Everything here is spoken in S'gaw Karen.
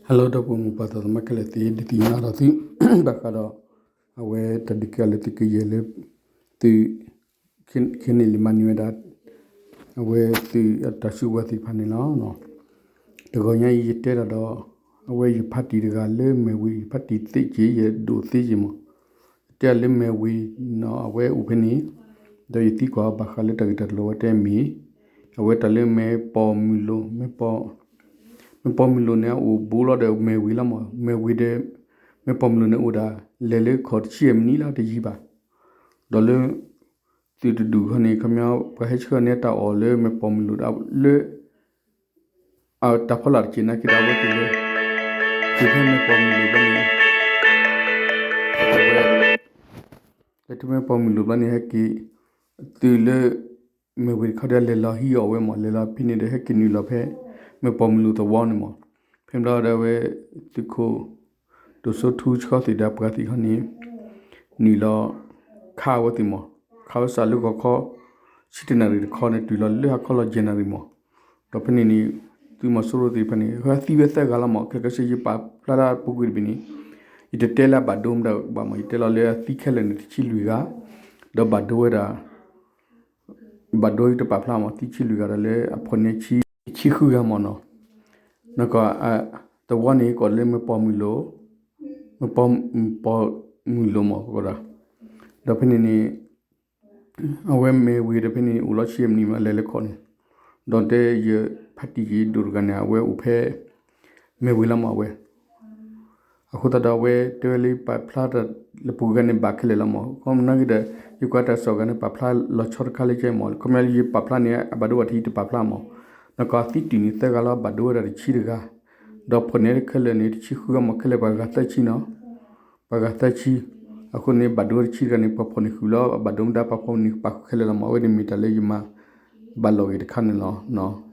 Hello ဒီပုၢ်ဝဲၢ်မိၢ်ပၢ်သးသမါခဲလၢာ်သ့ၣ် ဒုးသ့ၣ်ညါဒီးသု ဘၣ်ဃးဒီး အဝဲတၢ်ဒုးကဲထီၣ်လၢသုးကယဲၢ်လၢ သုး ခဲန့ၣ်လံမၤန့ၢ်ဝဲဒၣ် အဝဲသုးအတၢ်စုကဝဲၤသ့ၣ်တဖၣ်န့ၣ်လီၤ. တဂီၤညါအံၤယတဲတၢ်ဒီး အဝဲယဖါတံၢ်တဂၤလၢမဲၢ်ဝ့ၤ ယဖါတံၢ်သ့က့ၤ ယဒိၣ်သ့က့ၤမး တဲလၢမဲၢ်ဝ့ၤနီၤ အဝဲအိၣ်ဖဲန့ၣ် ဒီးယသံကွၢ်ဘၣ်ဃးလၢတၢ်ဂ့ၢ်တၢ်ကျိၤဝဲတဲမ့ၢ် အဝဲတၢ်လၢမဲၢ်ပီၢ်မုၢ်လိၤ မဲၢ်ပီၢ်မုၢ်လိၤန့ၣ် အအိၣ်ဘူးလီၤဒီးမဲၢ်ဝ့ၤလီၤမး မဲၢ်ဝ့ၤဒီး မဲၢ်ပီၢ်မုၢ်လိၤန့ၣ်အိၣ်ဒၣ် လဲၤလၢခီၣ်တဆံယဲၢ်မံးနံးလီၤတယံာ်ဘၣ် ဒီးလၢ သုးတဒူၣ်ခီန့ၣ် ခီပညီ ပှၤဟဲဆှၢန့ၢ်တၢ်အီၣ်လၢမဲၢ်ပီၢ်မုၢ်လိၤဒီးလၢ အတၢ်ဖီလာ်တက့ၢ်နာ်က့ဒီးအဝဲသ့ၣ်လၢ သုးဖဲမဲၢ်ပီၢ်မုၢ်လိၤဘျီန့ၣ် လၢသုးမဲၢ်ပီၢ်မုၢ်လိၤဘျီန့ၣ် ဟဲက့ၤ သုးလၢ မဲၢ်ဝ့ၤတခီဒီးလဲၤလီၤဟံးအီၣ်ဝဲမး လဲၤလီၤဖဲန့ၣ်ဒီးဟဲက့ၤနုာ်လီၤဖဲ မဲၢ်ပီၢ်မုၢ်လိၤသဝီန့ၣ်မး ဖဲဘျီဒီးအဝဲ သုးခိၣ် ဒိၣ်စိထူဆှီသ့ၣ်ဒီးပှၤသ့ၣ်ခီန့ၣ် နုာ်လီၤ ခးအဝဲသ့ၣ်မး ခးဝဲစးလၢဂီၤခီ ဆံတနၣ်ရံၣ်တခီန့ၣ် တုၤလီၤလၢဟါခီလီၤယဲၢ်နၣ်ရံၣ်မး ဒီးဖဲန့ၣ်န့ၣ် သုးမီၤစိရိၤသ့ၣ်တဖၣ်န့ၣ် ဟဲသံဝဲသၢဂၤလီၤမး ခဲကဆ့ယပာ်ဖျါတၢ်ပူၤကွံာ်တဘ့ၣ်န့ၣ် ယတတဲလၢအဘၣ်ဒိမတၤဘၣ်မး ယတဲလီၤလၢအသံခဲလၢာ်န့ၣ် တဆံလွံၢ်ဂၤ ဒီးဘၣ်ဒိဝဲဒၣ် ဘၣ်ဒိယတပာ်ဖျါမး သံဆံလွံၢ်ဂၤဒီးလၢအဖိးန့ၢ်ဆံ ဆံဃုဂၤမးနီၤ နကီၢ် သဝီန့ၣ်ကီၢ်လၢမဲၢ်ပီၢ်မုၢ်လိၤ မဲၢ်ပီၢ်မုၢ်လိၤမးကီးဒီး ဒီးဖဲန့ၣ်န့ၣ် အဝဲမဲၢ်ဝ့ၤဒီးဖဲန့ၣ် အိၣ်လီၤဆံယဲၢ်မံးနံးမး လဲၤလၢခီၣ်န့ၣ် ဒီးတဲယဖါတံၢ်က့ၤဒိၣ်တဂၤန့ၣ် အဝဲအိၣ်ဖဲ မဲၢ်ဝ့ၤလီၤမးအဝဲ အဃိသတးဒီးအဝဲတဲဝဲလၢပာ်ဖျါတၢ်လၢပူၤကွံာ်န့ၣ် ဘၣ်ခဲလၢာ်လီၤမး ခီမနီၤက့ဒီး ယကွၢ်တၢ်စိာ်ဂၤန့ၣ် ပာ်ဖျါလီၤဆီတခါလၢကဲမး ခီမနီၤယပာ်ဖျါန့ၣ် အဘၣ်ဒိဘၣ်ထံးတပာ်ဖျါမး နကီၢ်သံတုၤန့ၣ်သၢဂၤလီၤ ဘၣ်ဒိဝဲဒၣ်တဆံတဂၤ ဒီးဖိးန့ၢ်ခဲလၢာ်န့ၣ် တဆံဃုဂၤမး ခဲလၢာ်ပှၤဂၤသၢဆံနီၤ ပှၤဂၤသၢဆံ အဃိန့ၣ် ဘၣ်ဒိဝဲတဆံတဂၤန့ၣ် ပှၤဖိးန့ၢ်ဃုာ်လီၤ အဘၣ်ဒိမတၤ ပှၤဖိးန့ၢ်ပာ်ဃုာ်ခဲလၢာ်လီၤမး အဝဲန့ၣ်မ့ၢ်တၢ်လၢယမၤ ဘၣ်လီၤဂ့ၤတခါန့ၣ်လီၤ.